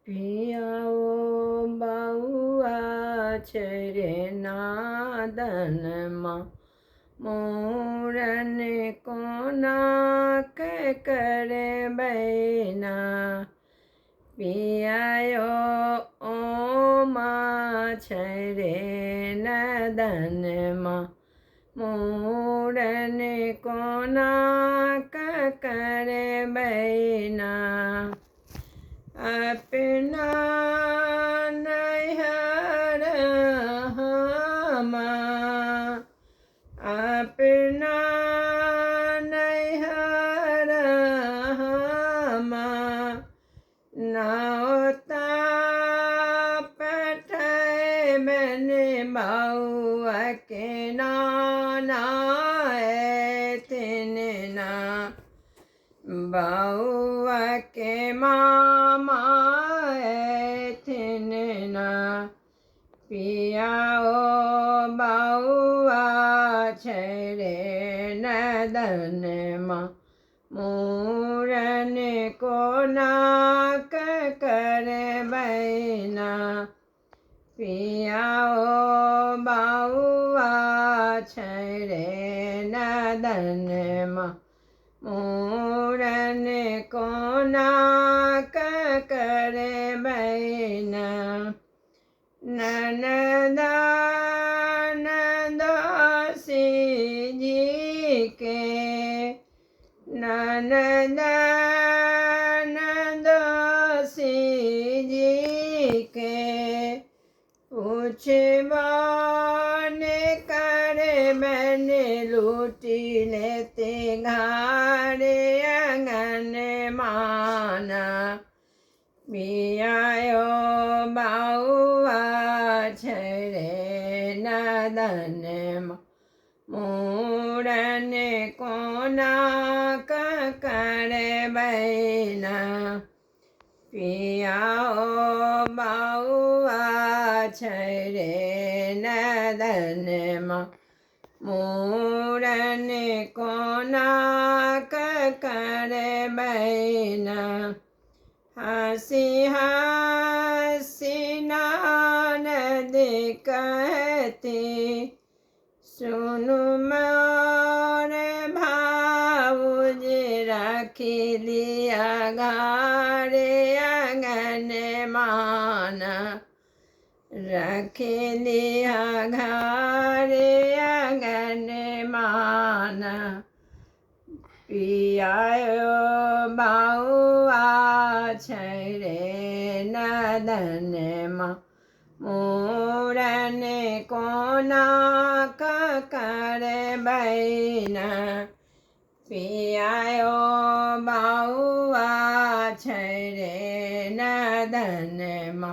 पिया ओ बौआ छै रे नादनमा, मूड़न कोना के करबै ना। पिया ओ ओमा छै रे नदनमा, मूड़न कोना के करबै ना। अपना नैहर हमा, अपना नैहर हमा, नौता पठैबनि बौआ के नाना एथिन ना, बौआ के मामा एथिन ना। पिया ओ बौआ छै रे नदनमा, मूड़न कोना के करबै ना। पिया ओ बौआ छै रे नदनमा, मूड़न कोना के करबै ना। ननदा ननदोसी जी के, ननदा ननदोसी जी के, पूछबनि करबनि लूटि लेते घरे आङ्गन माना। पिया ओ बौआ छै रे नदनमा, मूड़न कोना के करबै ना। पिया ओ बौआ छै रे नदनमा, मूड़न कोना के करबै ना। हँसी हँसी ननद कहती, सुनु मोर भाउज राखि लिअ घरे आङ्गन माना, राखि लिअ घरे आङ्गन माना। पिया ओ बौआ छै रे नदनमा, मूड़न कोना के करबै ना। पिया ओ बौआ छै रे नदनमा,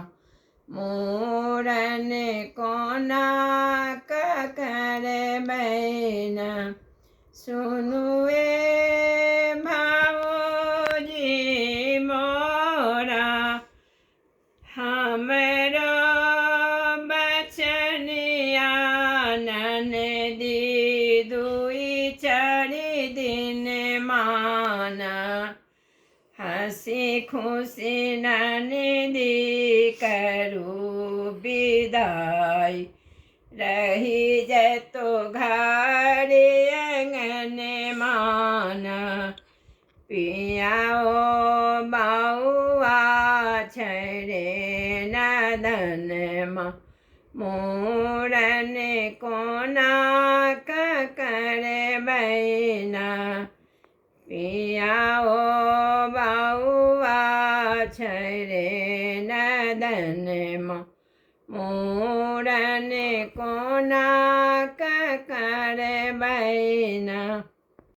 मूड़न कोना के करबै ना। सुनु ए भाउजी मोरा, हमरो बचनिया ननदी दुइ चारि दिन माना। हँसी खुशी ननदी करू विदाई, रही जतो घरे आङ्गन माना। पिया ओ बौआ छै रे नदनमा, मूड़न कोना के करबै ना। पिया ओ बौआ छै रे नदनमा, मूड़न कोना के करबै ना।